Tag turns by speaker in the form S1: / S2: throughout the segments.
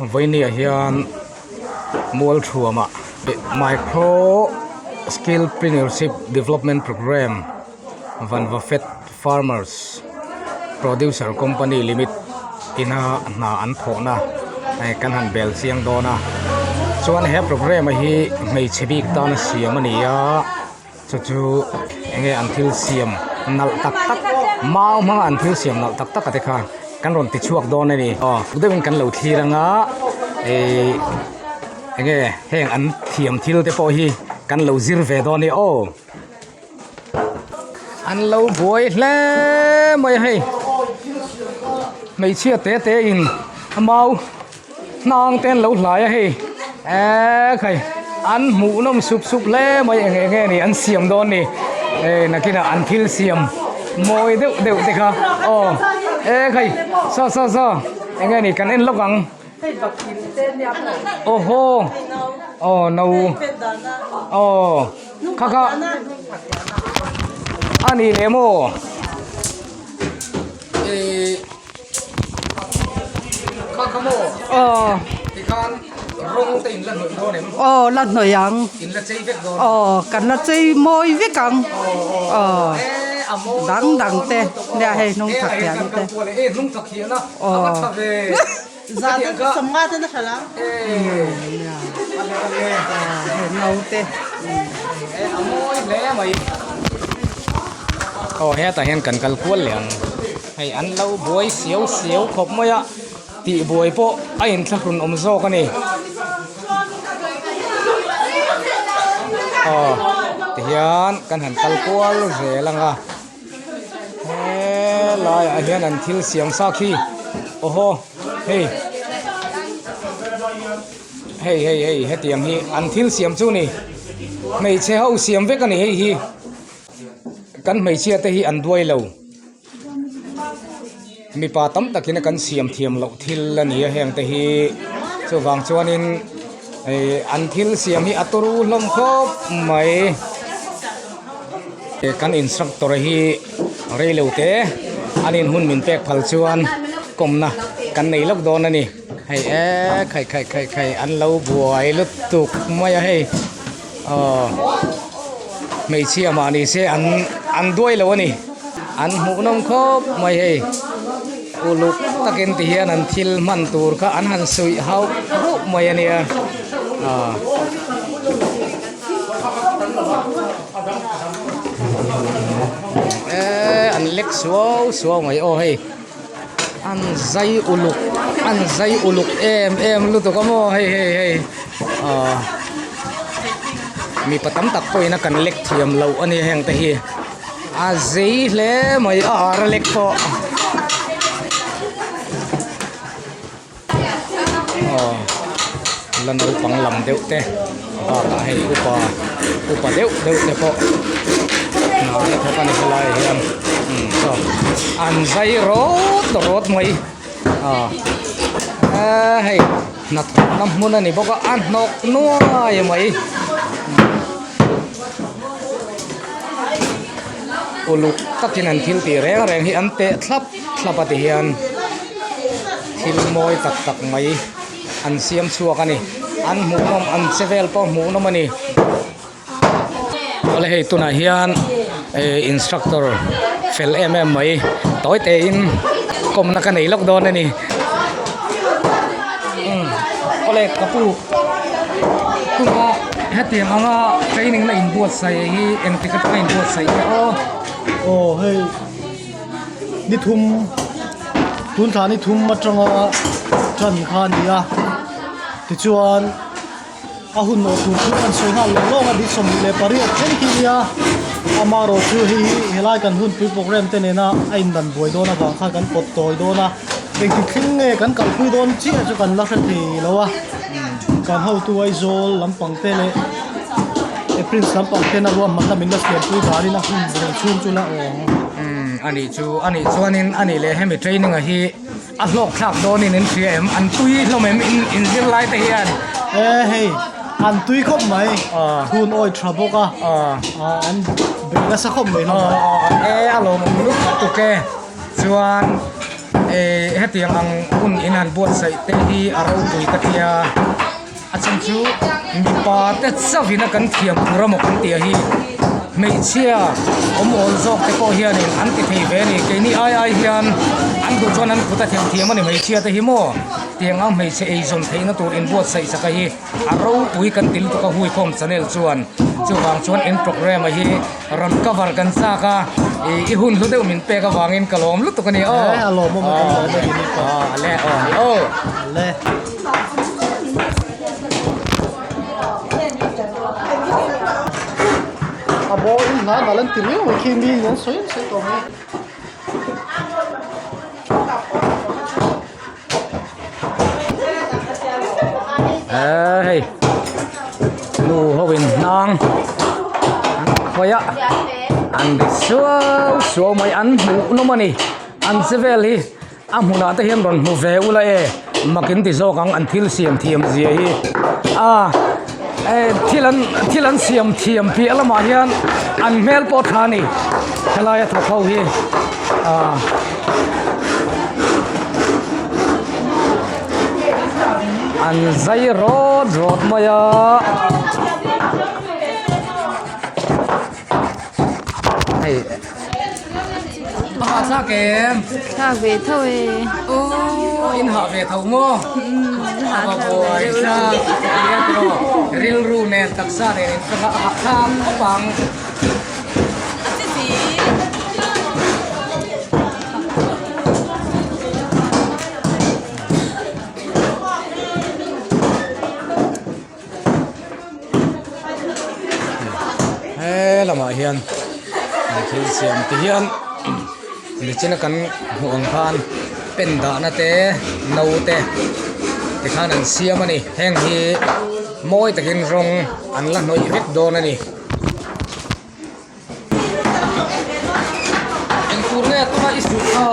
S1: Vawinia hian Mualthuamah Micro Skillpreneurship Development Programme Vanvafet Farmers Producer Company Limit ina hna an thawhna hei kan han bel chiang dawn a chuan he programme hi hmeichhe bik tana siam a ni a. Chu chu enge an thil siam nalh tak tak mau hmanga an thil siam nalh tak tak a te kha kan rawn ti chhuak dawn a ni aw deuhin kan lo thlir anga ihh enge heng an thiam thil te pawh hi kan lo zir ve dawn a ni aw an lo buai hle mai a hei hmeichhia te te in mau. Hnang te an lo hlai a hei eee khai an hmuh nawm sup sup hle mai eng eng nge ni an siam dawn ni eh nakinah an thil siam mawi deuh deuh te kha aw e khai saw saw saw eng nge ni kan en lawk ang aw haw aw no aw kha kha a ni leh maw eh.
S2: Aw la hnawih ang aw kan la chei mawi vek ang aw dang dang te nia hei hnung thak hian te aw hei naute.
S1: Aw hetah hian kan kal kual leh ang. Hei an lo buai siau siau khawp mai a, tih buai pawh a inthlahrun awm zawk a ni. Aw tihian kan han kal kual zel ang a, helaiah hian an thil siam sa khi aw haw hei hei hei hei hetiang hi an thil siam chu a ni hmeichhe ho siam vek a ni hei hi. Kan hmeichhia te hi an duai lo. Mipa tam takin a kan siam thiam loh thil a ni a heng te hi chuvang chuanin ih an thil siam hi a turu hlawm khawp mai. Kan instructor hi reilo te an in hun min pek phal chuan kawmna kan nei lawk dawn a ni. Hei e khai khai khai khai an lo buai lutuk mai a hei. Aw hmeichhia mah ni se an an duai lo a ni an hmuh nawm khawp mai hei uluk takin ti hian an thil hman tur kha an han suih hauh ruh mai a nia aw. Eee an lek suau suau mai aw hei an zai uluk an zai uluk em em lutuk a maw hei hei hei aw mipa tam tak pawhin a kan lek thiam loh a ni heng te hi a zei hle mai a ar a lek pawh aw la naupang lam deuh te bakah hei upa upa deuh deuh te pawh hna an thawk a ni helai ah hian umm saw an zai rawt rawt mai aw eee hei hnathawhna hmun a ni bawk a a hnawk nuai mai uluk takin an thil tih reng reng hi an teh thlap thlap a ti hian thil mawi tak tak mai an siam chhuak a ni an hmuh nawm an che vel pawh hmuh nawm a ni awle hei tunah hian eh instructor fel em em mai tawi te in kawmna ka nei lawk dawn a ni umm awle ka pu tuna hetiang anga training na inbuatsaih hi engtik atanga inbuatsaih nge aw.
S3: Aw hei. Ni thum tun thla ni thum atanga tan kha a ni a tichuan a hun awh tur chu an sawi nghal lawng lawng a ni 28 thleng khi a nia amaherawh chu hei hi helai kan hunpui programme te nena a indan buai dawn avang khan kan pawt tawi dawn a engtik thleng nge kan kalpui dawn chiah chu kan la hre thei lo a kan hotu Aizawl lampang te leh. He prince lampang ten a ruahmanna min la siampui danin a hun reng chhung chu la awm.
S1: Umm a nih chu a nih chuanin a nih leh hemi training a hi a hlawk thlak dawnin in hria em an tui hlawm em in in zir lai te hian.
S3: E hei an tui khawp mai thun awi tha bawk a an bei nasa khawp mai hlawm
S1: e a lawmawm lutuk e chuan. Eh hetiang ang hun in han buatsaih te hi a ropui ka tia a chhan chu mipa te chauhin a kan thiam tur emaw kan tih hi hmeichhia awm awl zawk te pawh hianin an ti thei ve a ni keini ai ai hian an duh chuan an kut a thiam thiam a ni hmeichhia te hi maw tiang ang hmeichhe eizawn theihna tur inbuatsaih chaka hi a ropui kan ti lutuk a huikhawm channel chuan chuvang chuan in programme a hi rawn cover kan chak a ih i hun hlu deuh min pek avangin ka lawm lutuk a ni aw
S3: Eh, a lawm awm a kan lawm a ni pa.
S1: aw le aw ni aw
S3: Le. A mawi in hna nalh an ti riau mai khi mi an sawi an sawi tawh mai.
S1: Eee hei nu ho in hnang khawi a an ri suau suau mai an hmuh nawm a ni an che vel hi a hmunah te hian rawn hmu ve ula e mak in ti zawk ang an thil siam thiam zia hi a eh thil an thil an siam thiam piah lamah hian an hmel pawh tha a ni helai a thawk ho hi ah. An zai rawt rawt mai a hei a hahthlak em
S4: thlak ve tho e
S1: aw in hah ve tho maw a va buai thlak nia tiraw rilru nen taksa nen in thlak a a hahthlak khawp ang. He lamah hian an thil siam te hian nichina kan hmuh ang khan pen dahna te no te tikhan an siam a ni heng hi mawi takin rawng an la hnawih vek dawn a ni. Eng tur nge tuna i suh kha?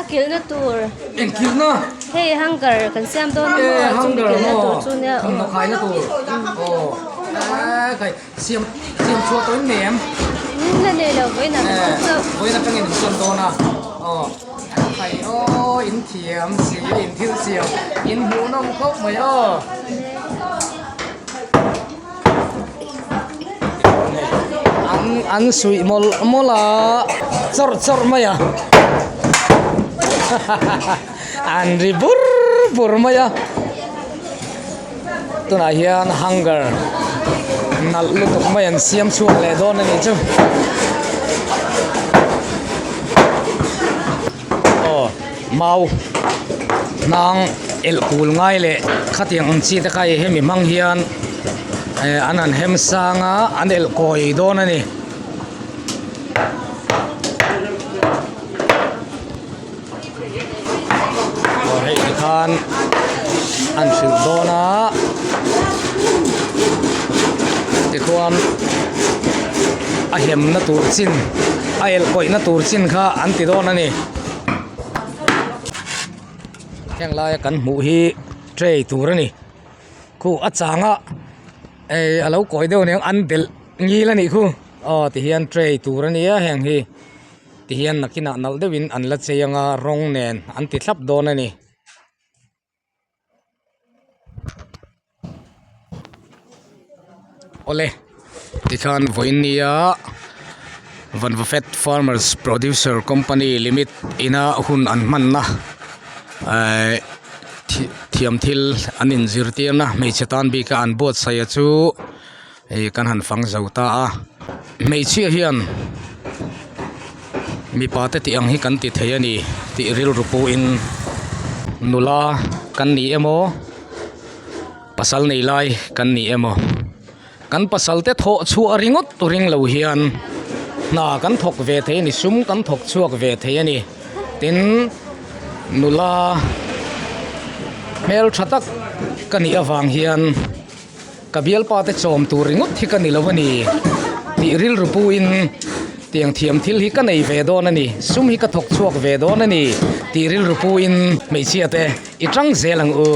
S4: A kilhna tur.
S1: Eng kilhna?
S4: Hei hanger kan siam dawn a maw?
S1: Eh
S4: Chumi
S1: hanger
S4: kilhna
S1: maw?
S4: tur chu nia aw.
S1: Thawmhnaw khaina tur. Aw. Eh khai siam siam chhuah tawh in nei em?
S4: La nei lo vawiinah kan tum chauh.
S1: Vawiin atangin in siam dawn a. Aw. Khai aw in thiam si in thil siam in hmuhnawm khawp mai aw. An an suih mawlh mawlh a chawrh chawrh mai a an ri bur bur mai a tunah hian hanger nalh lutuk mai an siam chhuak leh dawn a nih chu aw mau hnang elh kul ngai leh khatiang ang chi te kha hemi hmang hian eh an han hem sang a an elh kawi dawn a ni. Aw hei tikhan an hrilh dawn a tikhuan a hemna tur chin a elh kawihna tur chin kha an ti dawn a ni. Heng laia kan hmuh hi tray tur a ni khu a changa eh a lo kawi deuh aniang an belh ngil a nih khu aw tihian tray tur a nia heng hi. Tihian nakinah nalh deuhin an la chei anga rawng nen an ti thlap dawn a ni. Awle tikhan vawiin nia Vanvafet Farmers Producer Company Limit ina hun an hmanna ehh thiam thil an inzirtirna hmeichhe tan bika an buatsaih a chu. Hei kan han fang zo ta a hmeichhia hian mipa te tih ang hi kan ti thei a ni tih rilru pawhin nula kan ni emaw pasal nei lai kan ni emaw kan pasal te thawh chhuah ringawt ring lo hian hna kan thawk ve thei a ni sum kan thawk chhuak ve thei a ni tin nula hmeltha tak ka nih avang hian. Ka bialpa te chawm tur ringawt hi ka ni lo a ni tih rilru puin tiang thiam thil hi ka nei ve dawn a ni, sum hi ka thawk chhuak ve dawn a ni tih rilru puin hmeichhia te i tang zel ang u.